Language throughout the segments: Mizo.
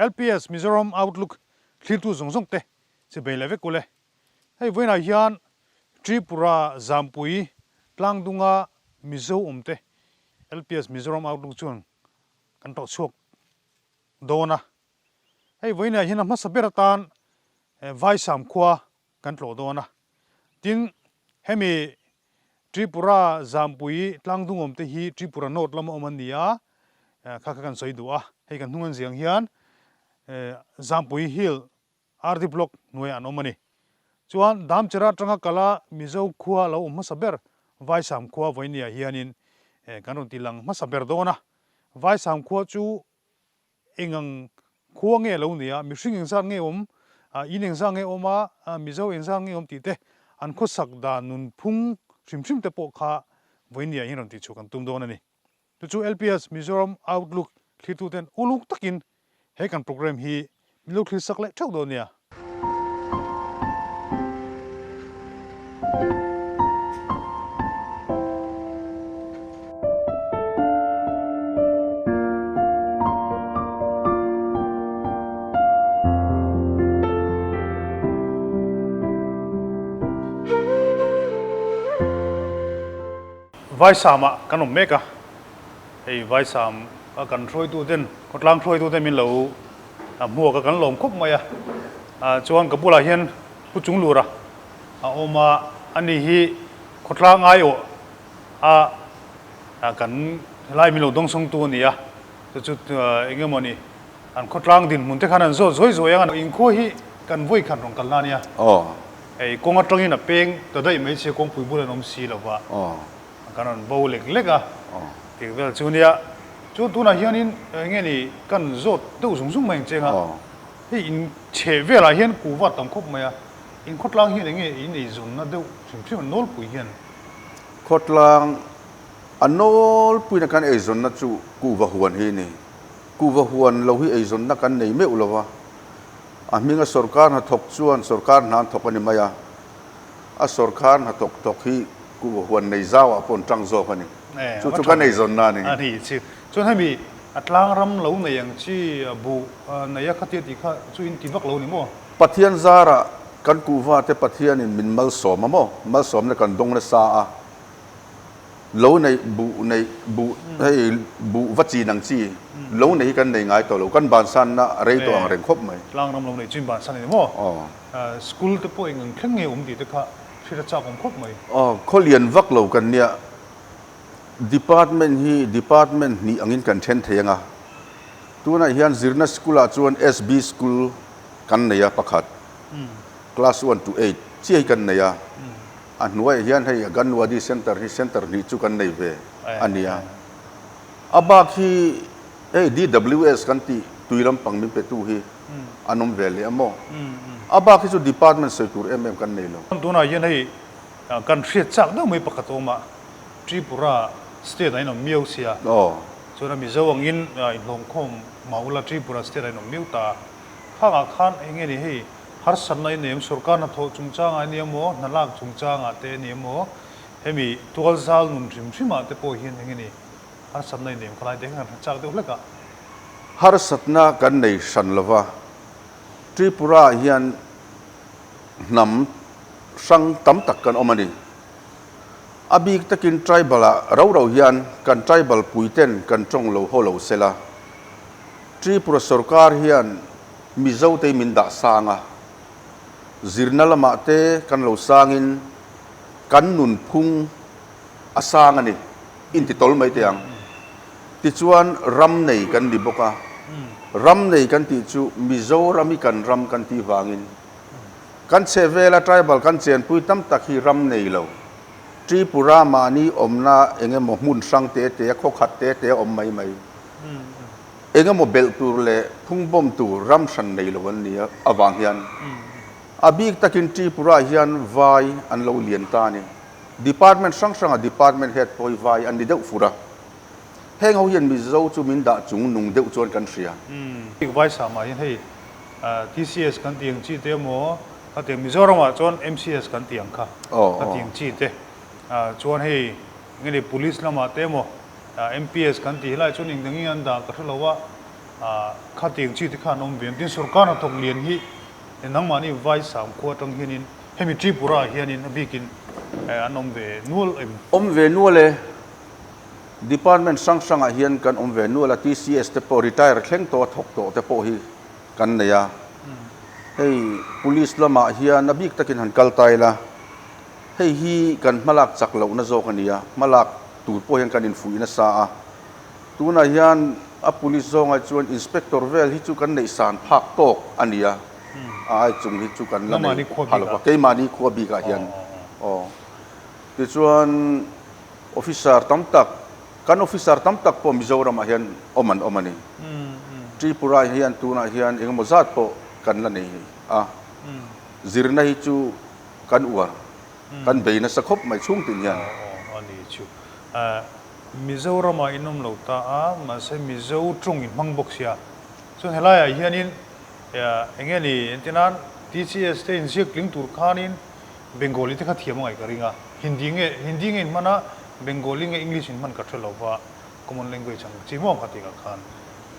LPS Mizoram Outlook thlirtu zawng zawng te chi bei leh vek ule. Hei vawiinah hian Tripura Zampui tlangdunga Mizo awm te LPS Mizoram Outlook chuan kan tawh chhuak dawn a. Hei vawiinah hian a hmasa ber atan Vaisam khua kan tlawh dawn a. Tin, hemi Tripura Zampui tlangdungawm te hi Tripura North lama awm an ni a, kha kha kan sawi duh a. Hei kan hnung an ziang hian Zampui Hill RD Block hnuaiah an awm a ni. Chuan Damchera atanga kala Mizo khua lo awm hmasa ber Vaisam khua vawinia hianin kan rawn ti lang hmasa ber dawn a. Vaisam khua chu Eng ang khua nge lo ni a, mihring engzat nge awm, in engzat nge awm a, Mizo engzat nge awm tih te, an khawsak dan nunphung hrim hrim te pawh kha vawinia hian rawn tihchhuah kan tum dawn a ni. Chu chu LPS Mizoram Outlook thlirtuten uluk takin he kan programme hi min lo thlirsak leh theuh dawn nia. Vaisam ah kan awm mek a, hei Vaisam a kan hruaitu ten khawtlang hruaitu ten min lo A hmuak a kan lawm khawp mai a, chuan ka bulah hian Pu Chunglura a awm a, ani hi khawtlang aiawh a kan helai min lo dawngsawngtu a ni a, chu chu eng emaw ni an khawtlang dinhmun te khan an zawt zawi zawi ang a, inkhua hi kan vawi khat rawn kalna a nia, hei kawng atangin a peng ta daih mai che kawngpui bul an awm si lo va. Kan rawn bo lek lek a tih vel chu nia. Chuan tunah hianin eng nge ni kan zawt deuh zung zung mai ang cheng a. Hei in chheh velah hian kuhva tam khawp mai a. In khawtlang hian eng nge in eizawnna deuh hrim hrim a nawlpui hian? Khawtlang a nawlpuina kan eizawnna chu kuhva huan hi a ni. Kuhva huan lo hi eizawnna kan nei meuh lo va. A hminga sawrkar hnathawk chuan sawrkar hna an thawk a ni mai a. A sawrkar hnathawk thawk hi Ku huan nei zau ah pawh an tang zawk a ni. Chu chu ka nei zawn na a ni. A ni chu. Chuan hemi a tlang ram lo nei ang chi buh nei a khatia tih kha chu in ti vak lo ni maw? Pathian zarah kan kuhva te Pathian in min malsawm a maw? Malsawmna kan dawng nasa a. Lo nei buh nei buh hei buh va chin ang chi lo nei hi kan nei ngai tawh lo. Kan bansanna a rei tawh ang reng khawp mai. Tlang ram lo nei chu in bansan a ni maw? School te pawh eng ang thleng nge awm tih te kha Thil a chak awm khawp mai. Aw, khaw lian vak lo kan nia. Department hi department hnih angin kan then thei anga. Tunah hian zirna school ah chuan SB school kan nei a pakhat. Class one to eight chiah hi kan nei a. A hnuaiah hian hei Anganwadi center hi center hnih chu kan nei ve a nia. A bak hi hei DWS kan tih tui lampang min petu hi. An awm ve leh a maw? A bak hi chu department sawi tur em em kan nei lo. Tunah hian hei kan hriat chak deuh mai pakhat a awm a, Tripura state ah in awm miau sia, chuan a Mizo angin inhlawmkhawm mah ula Tripura state ah in awm miau ta a, khangah khan eng nge ni hei harsatna in nei em, sorkar hnathawh chungchangah a ni emaw, hna lak chungchangah te a ni emaw, hemi tualzal nun hrim hrimah te pawh hian eng nge ni Harsatna i neih khalai te khan hre chak deuh hlek a. Harsatna kan nei hran lo va, Tripura ah hian hnam hrang tam tak kan awm a ni. A bik takin tribal ah ro ro hian kan tribal pui ten kan tawng lo haw lo sela. Tripura sorkar hian Mizo te hi min dah sang a, zirna lamah te kan lo sangin kan nunphung a sang a ni. Inti tawl mai teh ang. Tichuan ram nei kan ni bawk a, ram nei kan tih chu Mizoram hi kan ram kan tih vangin kan chhehvela tribal kan chenpui tam tak hi ram nei lo, Tripura mahni awmna eng emaw hmun hrang te te a khaw khat te te a awm mai mai, eng emaw belh tur leh phungbawm tur ram hran nei lo an ni avang hian a bik takin Tripura hian vai an lo lian ta a ni. Department hrang hranga department head pawh hi vai an ni deuh fur a. Heng ho hian Mizo chu min dah chung nung deuh chuan kan hria. Bik vai samah hian hei TCS kan tih ang chi te emaw kha tiang Mizoramah chuan MCS kan tih ang kha kha tih ang chi te chuan hei enge ni police lamah te emaw MPS kan tih helai chuan engdangin an dah ka hre lo a. Khatiang chi te kha an awm ve ang. Tin, sorkar hnathawk lian hi nangmahni Vaisam khua atang hianin hemi Tripura ah hianin a bikin an awm ve nual em? Awm ve nual e. Department hrang hrangah hian kan awm ve nual a, TCS te pawh retire thleng tawh a thawk tawh te pawh hi kan nei a. Hei Police lamah hian a bik takin han kal ta ila, hei hi kan hmalak chak lohna zawk a ni a, hmalak tur pawh hian kan infuih nasa a. Tunah hian a police zawngah chuan inspector vel hi chu kan neih san phak tawk a ni a, a ai chung hi chu kan la nei pha lo va, keimahni khua bikah hian aw. Tichuan officer tam tak, kan officer tam tak pawh Mizoramah hian awm an awm a ni. Tripura hian tunah hian engemaw zat pawh kan la nei a, zirna hi chu kan uar, kan bei nasa khawp mai chhungtin hian. Aw a ni chu. Mizoramah in awm lo ta a, mahse Mizo tawng in hmang bawk sia. Chuan helaiah hianin eng nge ni entir nan TCS te inziak tling tur khanin Bengali te kha thiam a ngaih ka ring a. Hindi nge Hindi nge in hman a, Bengali nge English in hman ka hre lo va, common language ang chi maw kha tikah khan.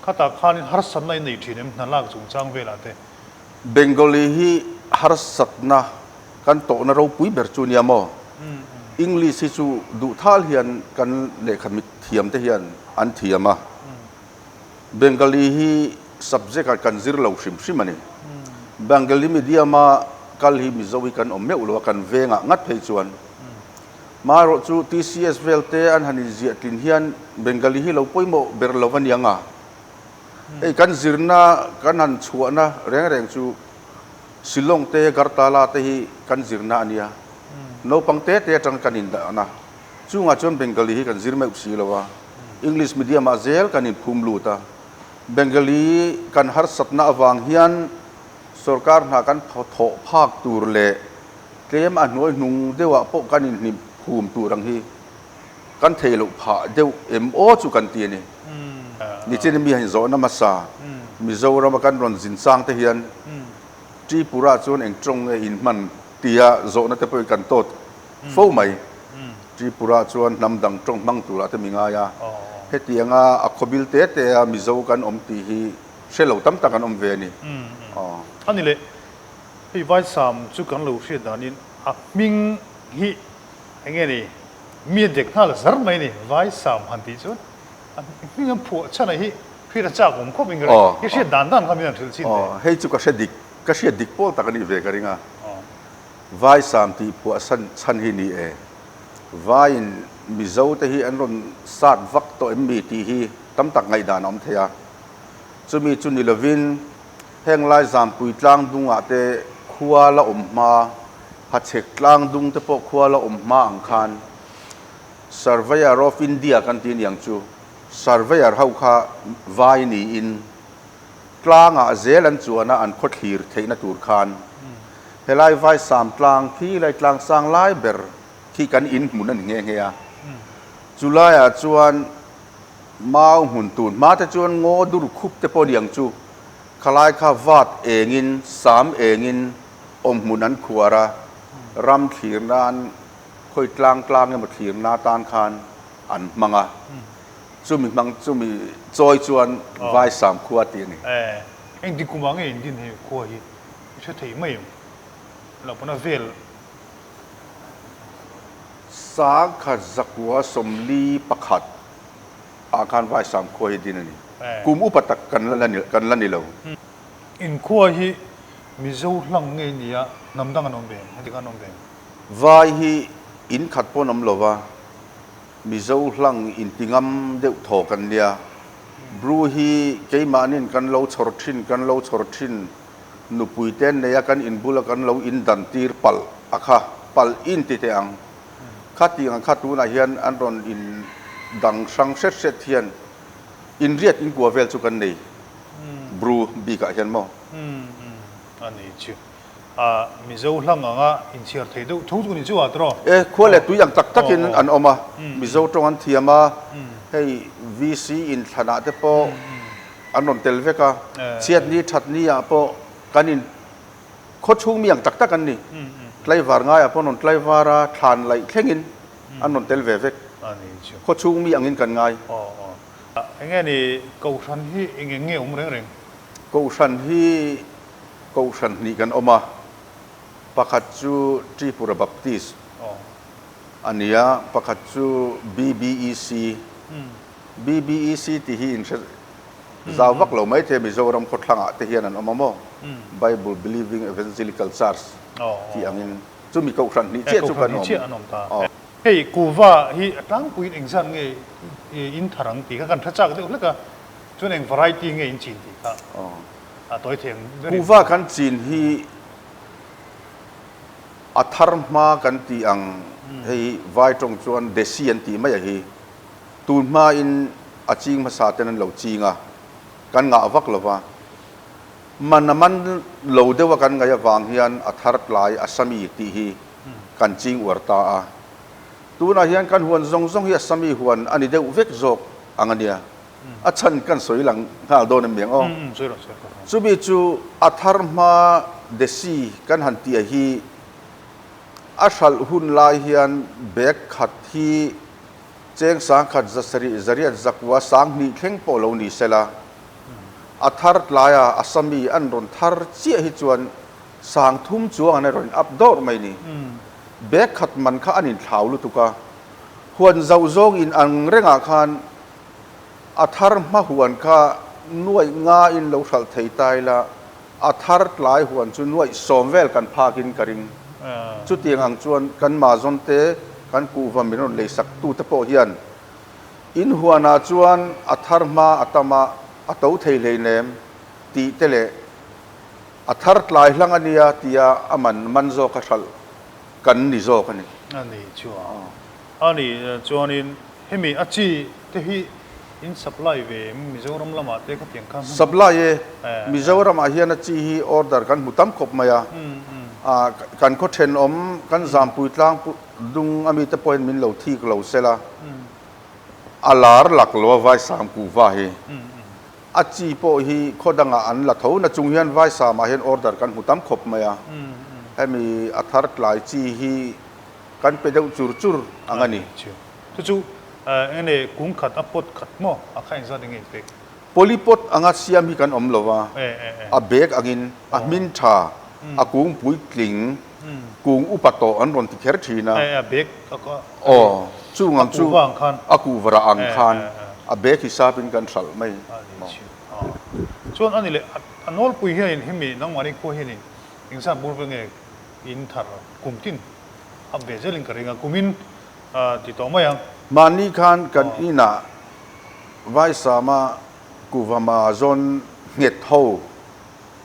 Khatah khanin harsatna in nei thin em hna lak chungchang velah te. Bengali hi harsatna Kan tawhna ropui ber chu nia maw? English hi chu duh thal hian kan lehkha mit thiam te hian an thiam a. Bengali hi subject ah kan zir lo hrim hrim a ni. Bengali medium a kal hi Mizo hi kan awm meuh lo a, kan vengah ngat phei chuan. Marawh chu TCS vel te an han inziah tlin hian Bengali hi lo pawimawh ber lo a niang a. Hei kan zirna kan han chhuahna reng reng chu Shillong te, Gartala te hi kan zirna a nia. Naupang te te atang kan indahna. Chungah chuan Bengali hi kan zir meuh si lo a. English medium ah zel kan inphum lut a. Bengali kan harsatna avang hian sorkar hna kan thawh phak tur leh tlem a hnuai hnung deuhah pawh kan inhnim phum tur ang hi kan thei loh phah deuh em aw chu kan ti a ni. Nichin mi han zawhna hmasa Mizorama kan rawn zin chang te hian Tripura chuan eng tawng nge in hman tia zawhna te pawhin kan tawt fo mai. Tripura chuan hnam dang tawng hmang turah te mi ngai a, hetianga a khawbil te te a Mizo kan awm tih hi hre lo tam tak an awm ve a ni. A ni leh, hei Vaisam chu kan lo hriat danin a hming hi Eng nge ni, mi a dek nghal zar mai ni, vai sam han tih chuan a hming an phuah chhan a hi hriat a chak awm khawp in ka ring, i hriat dan dan kha min han hrilh chin teh. Hei chu ka hre dik, ka hriat dik pawl tak a nih ve ka ring a, vai sam tih phuah san chhan hi ni e, vaiin Mizo te hi an rawn sat vak tawh em mi tih hi tam tak ngaihdan a awm thei a, chumi chu ni lovin Heng lai Zampui tlang dungah te khua la awm hma, Hachhek tlang dung te pawh khua la awm hma ang khan Surveyor of India kan ti aniang chu, Surveyor ho kha vai niin tlangah zel an chuan a an khawthlir theihna tur khan helai Vaisam tlang khi lai tlang sang lai ber khi kan in hmun a ni nghe nghe a. Chulaiah chuan Mau hmun tun hma te chuan ngaw dur khup te pawh aniang chu Khalai kha vat engin, sam engin awmhmun an khuar a, ram thlir nan khawi tlang tlang emaw thlir na tan khan an hmang a, chumi hmang chumi chawi chuan Vaisam khua tih a ni. E, engti kumah nge in din hei khua hi i hre thei mai em? Lo pawn a vel. Sangkhat zakua 41. Ah khan Vaisam khua hi din a ni. Kum upa tak kan la kan la ni lo. In khua hi Mizo hlang ngei ni a, hnam dang an awm ve em? Heti khan an awm ve em? Vai hi in khat pawh an awm lo va, Mizo hlang inti ngam deuh thaw kan nia. Bru hi keimahnin kan lo chhawr thin, kan lo chhawr thin, nupui te an nei a, kan inbula kan lo indan tir palh a kha, palh in ti teh ang. Khatiang ang kha tunah hian an rawn in dang hrang hret hret hian inriat inkua vel chu kan nei Bru bikah hian maw? Umm a ni chu. A Mizo hlang anga inchhiar thei deuh tho chu ni chu a tawh. E, khua leh tui ang tak takin an awm a, Mizo tawng an thiam a, hei VC inthlanah te pawh an rawn tel vek a, chhiatni thatni ah pawh kan in Khaw chhung mi ang tak tak an ni. Tlaivar ngaiah pawh an rawn tlaivar a, thlan laih thlengin an rawn tel ve vek. Khaw chhung mi angin kan ngai. Enge ni Kohhran hi eng eng nge awm reng reng? Kohhran hi Kohhran hnih kan awm a, pakhat chu Tripura Baptist a ni a, pakhat chu BBEC. BBEC tih hi in hre zau vak lo maithei Mizoram khawthlangah te hian an awm a maw? Bible Believing Evangelical Church tih angin chumi Kohhran hnih chiah chu kan awm. Hei kuhva hi a tlangpuiin engzat nge in thar ang tih kha kan hre chak deuh hlek a, chuan eng variety nge in chin tih kha a tawi thei ang ber in. Kuhva kan chin hi a thar hma kan tih ang hei vai tawng chuan desi an tih mai a hi, tun hma in a ching hmasa ten an lo ching a, kan ngah vak lo va, man a man lo deuh a kan ngaih avang hian a thar tlai Assami tih hi kan ching uar ta a. Tunah hian kan huan zawng zawng hi Assami huan a ni deuh vek zawk ang a nia. A chhan kan sawi lang nghal dawn em mi ang aw. Chumi chu a thar hma desi kan han tih a hi a hralh hun lai hian bag khat hi cheng sangkhat zasarih zariat zakua sanghnih thleng pawh lo ni sela. A thar tlaia Assami an rawn thar chiah hi chuan Sang thum chuang an rawn up dawrh mai ni. Bag khat man kha an inthlau lutuk a, huan zauh zawng in ang rengah khan a thar hma huan kha nuaih nga in lo hralh thei ta ila, a thar tlai huan chu nuaih sawm vel kan phak in ka ring. Chutiang ang chuan kan mazawn te, kan kuhva min rawn leisak tu te pawh hian in huanah chuan a thar hma a tam a, a to thei hleinem tih te leh A thar tlai hlang a nia tia a man man zawk a hralh kan ni zawk a ni. A ni chuan. A ni chuanin hemi a chi te hi in supply ve em Mizoram lamah te khatiang kha hmun. Supply e, Mizoram ah hian a chi hi order kan hmu tam khawp mai a, kan khaw thenawm kan Zampui tlang dung ami te pawhin min lo thik lo sela, a lar lak lo a Vaisam kuhva hi. A chi pawh hi khaw dangah an la tho na chung hian Vaisamah hian order kan hmu tam khawp mai a, hemi a thar tlai chi hi kan pe deuh chur chur ang a ni. Chu chu eng nge kung khat a pot khat maw a kha engzat eng nge in pek? Polypot anga siam hi kan awm lo va, a bag angin a hmin tha, a kung puitling, kung upa tawh an rawn ti kher thin a. A bag Aw, chung ang chu a kuhva rah ang khan a bag hisap in kan hralh mai. Chuan ani leh a nawlpui hianin hemi nangmahni khua hianin engzat bur vel nge in thar kum tin up ve zelin ka ring a, kumin ti tawh mai ang. Mahni khan kan inah Vaisama kuhva ma zawn nghet ho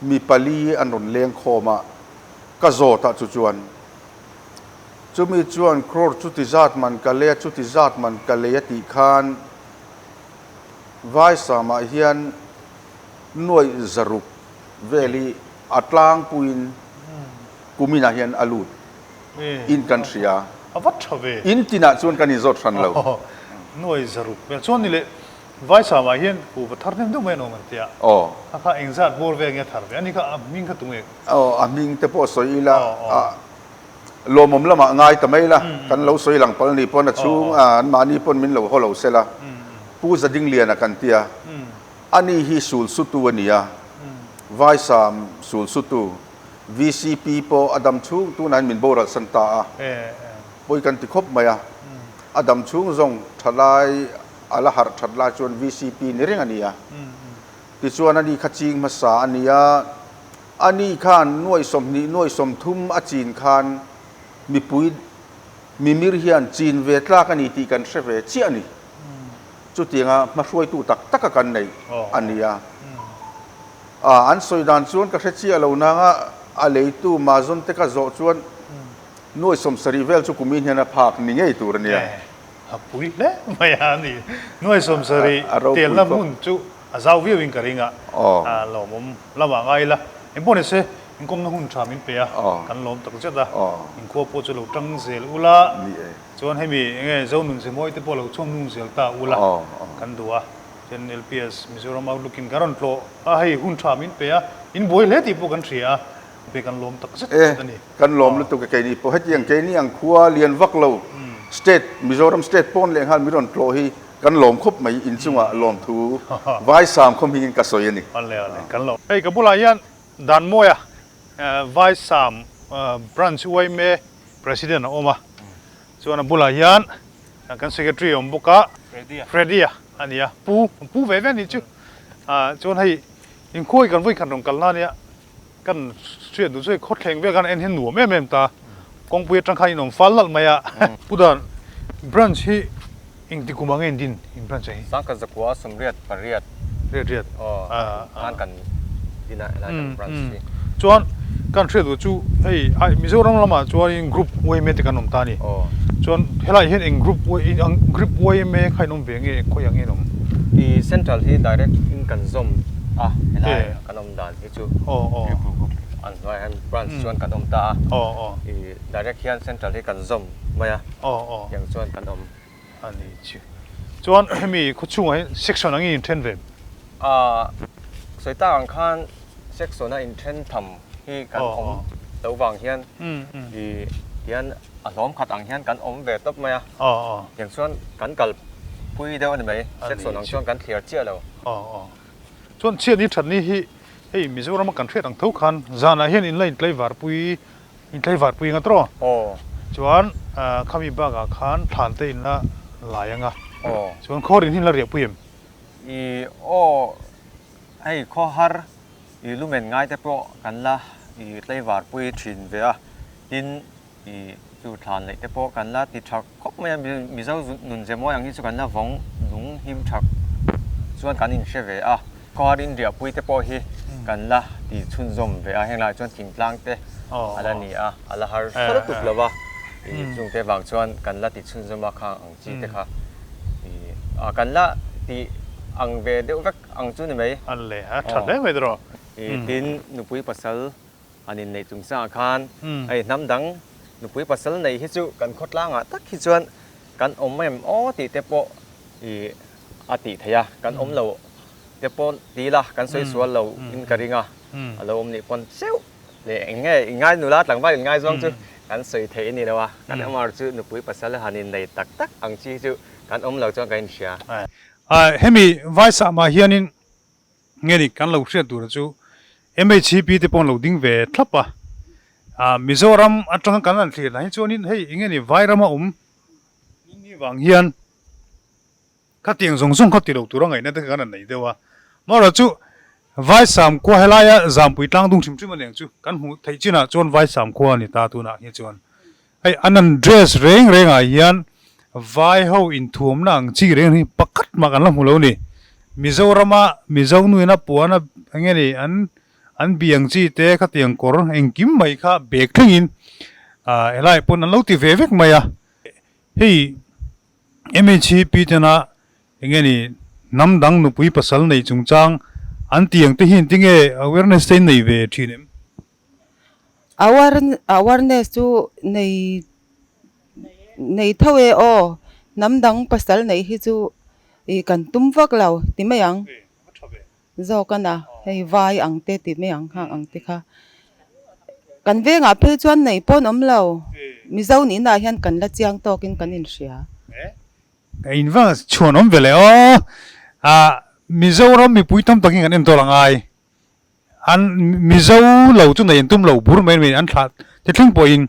mi pali an rawn leng khawm a, ka zawt ah chu chuan Chumi chuan crore chuti zat man ka lei a, chuti zat man ka lei a tih khan Vaisamah hian nuaih zaruk vel hi a tlangpuiin kuminah hian a lut in kan hria. A va tha ve. In tinah chuan kan inzawt hran lo. Nuaih zaruk vel chuan ni leh Vaisamah hian kuhva thar hnem deuh mai an awm an tia. Kha kha engzat bawr vel nge a thar ve? Ani kha a hming kha tunge? Aw, a hming te pawh sawi ila. Lawmawm lamah ngai ta mai la, kan lo sawi lang pal ni pawn a chhung a anmahni pawn min lo haw lo sela, Pu Zadingliana kan ti a, ani hi sul sutu a ni a, Vaisam sul sutu, VCP pawh a dam chhung tunah hian min boral san ta a, pawi kan ti khawp mai a, a dam chhung zawng thalai a la harh that lai chuan VCP ni reng a ni a, tichuan ani kha ching hmasa a ni a. Ani khan nuaih 20 nuaih 30 a chin khan mipui mimir hian chin ve tlak a ni tih kan hre ve chiah a ni. Chutianga hmahruaitu tak taka kan nei a ni a. An sawi dan chuan ka hre chiah lo nanga a leitu Mazawn te ka zawh chuan nuaih 70 vel chu kumin hian a phak ni ngei tur a nia. A pui hle mai a ni. Nuaih 70 telna hmun chu A zau viau in ka ring a, lawmawm lamah ngai ila. Engpawh ni se, inkawmna hun tha min pe a, kan lawm tak zet a. Inkhua pawh chu lo tang zel ula, chuan hemi enge Zonun Zemawi te pawh lo chhuak nung zel ta ula kan duh a. Chuan LPS Mizoram Outlook in kan rawn tlawh a, hei hun tha min pe a, in buai hle tih pawh kan hria a, pe kan lawm tak zet zet a ni. Kan lawm lutuk e keini pawh hetiang keini ang khua lian vak lo state Mizoram state pawn lehnghal min rawn tlawh hi. Kan lawm khawp mai inchungah lawmthu Vaisam khaw hmingin ka sawi a ni. Awle awle kan lo. Hei ka bulah hian Danmawia Vaisam Branch yma President a awm a, chuan a bulah hian kan Secretary a awm bawk a, Freddy-a a ni a, Pu, Pu ve ve a nih chu. Chuan hei inkhuai kan vawikhat rawn kalna a nia. Kan hriat duh chu hei khawthleng vel khan en hian nuam em em ta. Kawngpui atang khan in awm fal nalh mai a. Pu Dan, branch hi engti kum ah nge in din in branch ah hi? Sangkhat zakua sawmriat pariat. Riat riat. Aw, khan kan din a helai kan branch hi. Chuan kan hriat duh chu hei Mizoram lamah chuanin group yma te kan awm ta a ni. Chuan helai hian eng group group yma kha in awm ve nge khawiah nge in awm? I central hi direct in kan zawm a helai kan awm dan hi chu Tripura group an hnuaiah hian branch chuan kan awm ta a i direct hian central hi kan zawm mai a tiang chuan kan awm. A ni chu. Chuan hemi khawchhungah hian section angin in then ve em? A sawi tak ang khan section a in then tham hi kan awm lo vang hian i hian a hlawm khat ang hian kan awm ve tawp mai a. Tiang chuan kan kal pui deuh a ni mai. Section ang chuan kan thliar chiah lo. Chuan chhiat ni that ni hi hei Mizoram a kan hriat ang tho khan zanah hian in la intlaivar pui intlaivar pui anga tawh chuan khami bakah khan thlan te in la lai anga chuan khaw rin hi in la riah pui em? I aw hei khaw har i lumen ngai te pawh kan la i tlaivar pui thin ve a tin I chu thlan leih te pawh kan la ti tha khawp mai a, Mizo nun ze mawi ang hi chu kan la vawng nung him tha chuan kan inhre ve a, khawhar inriahpui te pawh hi kan la ti chhunzawm ve a, heng laiah chuan thingtlang te a la ni a, a la har hre lutuk lo va, i chungte vang chuan kan la ti chhunzawm a khang ang chi te kha i kan la ti ang ve deuh vek ang chu ni mai. An le a tha hle mai tawh. I tin nupui pasal An inneih chungchangah khan hei hnam dang nupui pasal nei hi chu kan khawtlangah tak hi chuan kan awm em aw tih te pawh i a tih theih a, kan awm lo te pawh ti ila kan sawi sual lo in ka ring a, a lo awm nih pawn cheuh leh eng nge i ngai nula tlangval in ngaizawng chu kan sawi theih a ni lo a, kan awm ar chu nupui pasal han innei tak tak ang chi hi chu kan awm lo chuan kan inhria. Hemi Vaisahmah hianin Nge ni kan lo hriat tur chu MHCP te pawh an lo ding ve thlap a, ah Mizoram atanga kan han thlir lah hi chuanin hei enge ni Vairama awm ni vang hian khatiang zawng zawng kha ti lo tura ngaihna te kan han nei deuh a, amaherawh chu Vaisam khua helaia Zampui tlang dung hrim hrim a ni ang chu kan hmuh theih chinah chuan Vaisam khua a ni ta tunah hi chuan. Hei an an dress reng reng ah hian vai ho inthuamna ang chi reng hi pakhat mah kan la hmu lo ni. Mizorama Mizo nuin a puan a eng nge ni an an bi ang chi te khatiang kawr engkim mai kha bag thlengin ah helai pawn an lo ti ve vek mai a. Hei MHP tena eng nge ni hnam dang nupui pasal nei chungchang an tih ang te hi engtinge awareness te in nei ve thin em? Awareness chu nei nei tho e aw hnam dang pasal neih hi chu ih kan tum vak lo ti mai ang zawk a na hei vai ang te ti mai ang hang ang te kha kan vengah phei chuan nei pawh an awm lo mizo nihna ah hian kan la chiang tawkin kan inhria. Ka in vang chhuan awm ve leh aw ah Mizoram mipui tam takin kan enkawl a ngai. An Mizo lo chu nei an tum lo bur mai mai an thlah te thleng pawhin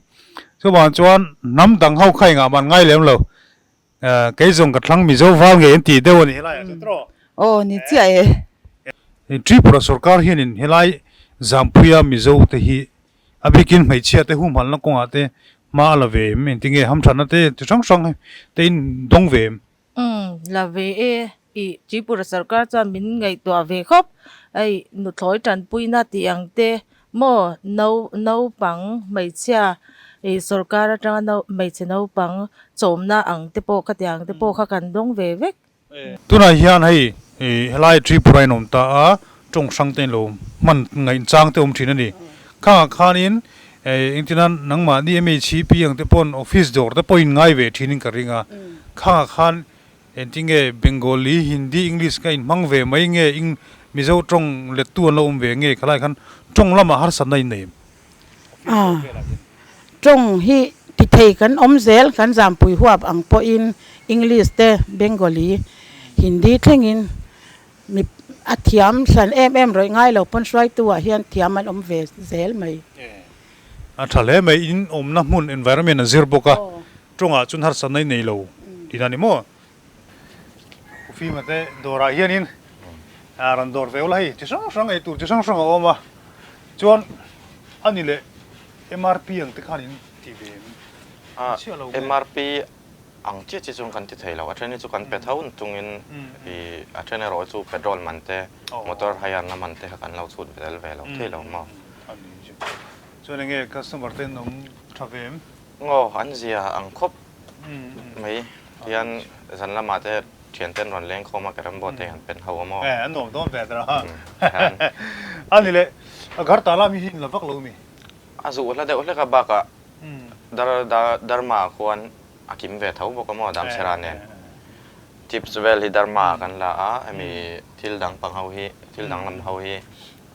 chuvang chuan hnam dang ho kha engah mah an ngai lem lo. Kei zawng ka thlang Mizo val ngei an tih deuh a ni helai ah chuan tawh. Aw ni chiah e. Tripura sorkar hianin helai Zampuia Mizo te hi a bikin hmeichhia te humhalna kawngah te hma a la ve em engtinge hamthatna te chi hrang hrang te in dawng ve em? Umm, la ve e. I Tripura sarkar chuan min ngaihtuah ve khawp. Hei, nuthlawi tanpuina tih ang te maw no naupang hmeichhia i sarkar atanga no hmeichhe naupang chawmna ang te pawh khatiang te pawh kha kan dawng ve vek. Tunah hian hei helai Tripura in awm ta a, tawng hrang te in lo hman ngaih chang te awm thin a ni. Khangah khanin Engtin a nangmahni MHCP ang te pawn office dawr te pawhin ngai ve thin in ka ring a, khangah khan engtin nge Bengali, Hindi, English ka inhmang ve mai nge ing Mizo tawng lettu an lo awm ve nge khalai khan tawng lamah harsatna in nei em? A, tawng hi ti thei kan awm zel kan zampui huap ang pawhin English te Bengali. Hindi thlengin mi a thiam hran em em rawih ngai lo pawn hruaitu ah hian thiam an awm ve zel mai. A tha hle mai, in awmna hmun environment a zir bawk a, tawngah chuan harsatna i nei lo tihna a ni maw? Ufima te dawrah hianin rawn dawr ve ula hei chi hrang hrang eitur chi hrang hrang a awm a, chuan a ni leh MRP ang te khan in ti ve em? Chiah lo nge? MRP ang chiah chiah chuan kan ti thei lo, a then hi chu kan pe tho chungin ih a then erawh chu petrol man te motor hire na man te kha kan lo chhut ve tel ve lo thei lo maw? Chuan enge customer te an awm tha ve em? Ngaw an zia ang khawp mai hian zan lamah te thian ten rawn leng khawm a carrom board te an pen ho a maw? Eh an nuam dawn ve ta a a ni leh a ghar ta lam hi in la vak lo mi? A zuh hla deuh hlek a bakah dar dar Dharma ah khuan a kim ve tho bawk a maw Damchhera nen chips vel hi Dharma ah kan la a hemi thil dang pang ho hi thil dang lam ho hi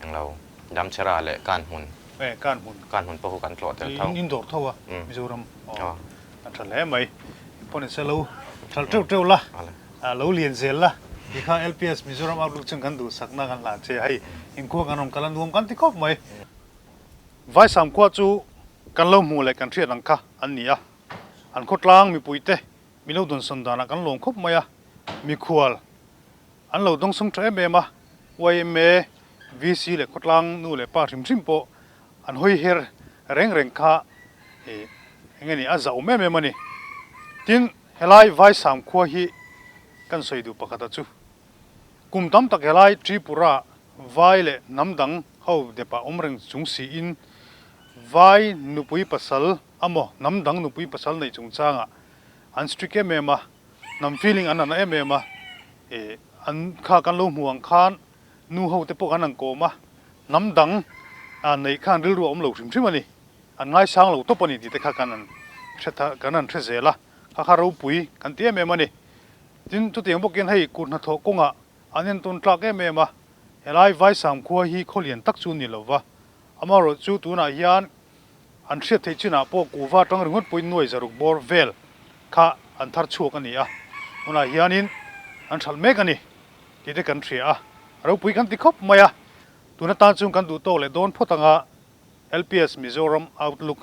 englo Damchhera leh Kanhmun Eh Kanhmun Kanhmun pawh khu kan tlawh tel tho. In dawr tho a Mizoram aw a tha hle mai pawh ni se lo thal teuh teuh la lo lian zel la ti kha LPS Mizoram Outlook chuan kan duhsakna kan hlan che hei inkhua kan rawn kal a nuam kan ti khawp mai. Vaisam khua chu kan lo hmuh leh kan hriat ang kha an ni a, an khawtlang mipuite min lo dawnsawn danah kan lawm khawp mai a, mikhual an lo dawngsawng tha em em a, yma, VC leh khawtlang nu leh pa hrim hrim pawh an hawi her reng reng kha ih eng nge ni a zah awm em em a ni. Tin, helai Vaisam khua hi kan sawi duh pakhata chu Kum tam tak helai Tripura vai leh hnam dang ho depah awm reng chung siin vai nupui pasal amaw hnam dang nupui pasal neih chungchangah an strict em em a, hnam feeling an ana em em a, ih an kha kan lo hmu ang khan nu ho te pawh kan han kawm a, hnam dang neih khan rilru a awm lo hrim hrim a ni, an ngaisang lo tawp a ni tih te kha kan han hre kan han hre zel a, kha kha ropui kan ti em em a ni. Tin, chutiang bawkin hei kut hnathawh kawngah an entawn tlak em em a, helai Vaisam khua hi khaw lian tak chu ni lo va, amaherawh chu tunah hian an hriat theih chinah pawh kuhva atang ringawt pawhin nuai zaruk bawr vel kha an thar chhuak a ni a, tunah hianin an hralh mek a ni tih te kan hria a, ropui kan ti khawp mai a, tun atan chuan kan duh tawk leh dawn phawt anga LPS Mizoram Outlook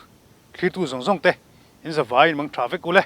thlirtu zawng zawng te in zavaiin mang tha vek u le.